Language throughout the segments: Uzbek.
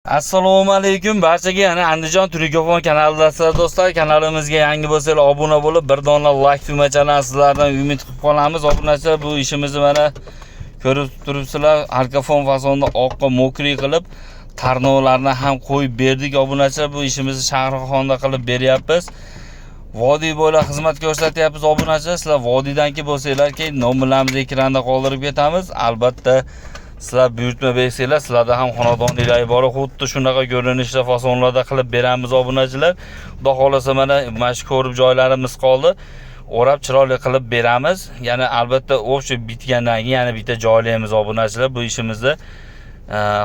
Assalomu alaykum barchaga, yana Andijon Turikofon kanalidasizlar, do'stlar. Kanalimizga yangi bo'lsanglar, obuna bo'lib, bir dona like tugmachalarini sizlardan umid qilib qolamiz. Obunachilar, bu ishimizni mana ko'rib turibsizlar. Arka fon fasonda oqqa мокрый qilib, tarnovlarni ham qo'yib berdik. Obunachilar, bu ishimizni Shahrixonda qilib beryapmiz. Vodiy bo'ylab xizmat ko'rsatyapmiz, obunachilar. Sizlar vodiydanki bo'lsanglar, keyin nomerlarimizni ekranda qoldirib ketamiz. Albatta, sizlar buyurtma bersanglar, sizlarda ham xonadoninglar bor, xuddi shunaqa ko'rinishda, fasonlarda qilib beramiz, obunachilar. Xudo xohlasa, mana shu ko'rib joylarimiz qoldi. O'rab chiroyli qilib beramiz. Yana albatta общий bitgandan keyin yana bitta joylaymiz, obunachilar. Bu ishimizni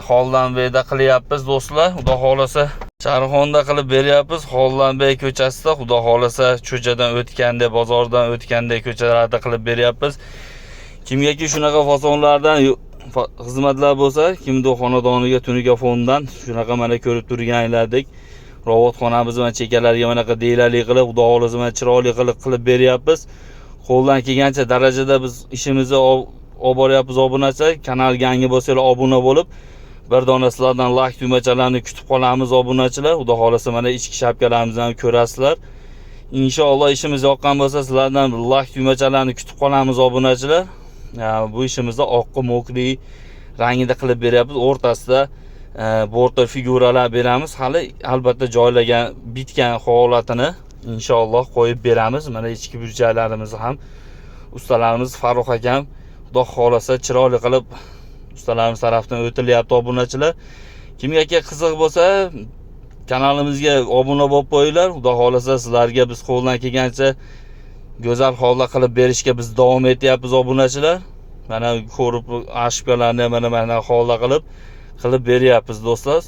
Holdanbekda qilyapmiz, do'stlar. Xudo xohlasa, Shahrixonda qilib beryapmiz. Holdanbek ko'chasida, Xudo xohlasa, Cho'chadan o'tganda, bozordan o'tganda ko'chalarda qilib beryapmiz. Kimgaki shunaqa fasonlardan xizmatlar bo'lsa, kimdir xonadoniga tunuka fondan shunaqa mana ko'rib turganlardek robotxonamiz mana chekkalariga manaqa deylali qilib, Xudo xohlasa, mana chiroyli qilib beryapmiz. Qo'ldan kelgancha darajada biz ishimizni olib boryapmiz, obunachilar. Kanalga yangi bo'lsanglar, obuna bo'lib, bir dona sizlardan like tugmachalarini kutib qolamiz, obunachilar. Xudo xohlasa, mana ichki shapkalarimizni ham ko'rasizlar. Inshaalloh, ishimiz yoqqan bo'lsa, sizlardan like tugmachalarini kutib qolamiz, obunachilar. Bu ishimizni oqqi мокрый rangida qilib beryapmiz. O'rtasida borta figuralar beramiz. Hali albatta joylagan bitgan holatini inshaalloh qo'yib beramiz. Mana ichki burchaklarimizni ham ustalarimiz Farruh akam, Xudo xohlasa, chiroyli qilib ustalarimiz tarafidan o'tilyapti, obunachilar. Kimga qiziq bo'lsa, kanalimizga obuna bo'lib qo'yinglar. Xudo xohlasa, sizlarga biz qo'ldan kelgancha go'zal holda qilib berishga biz davom etyapmiz, obunachilar. Mana ko'rib ошибка larni mana holda qilib beryapmiz, do'stlar.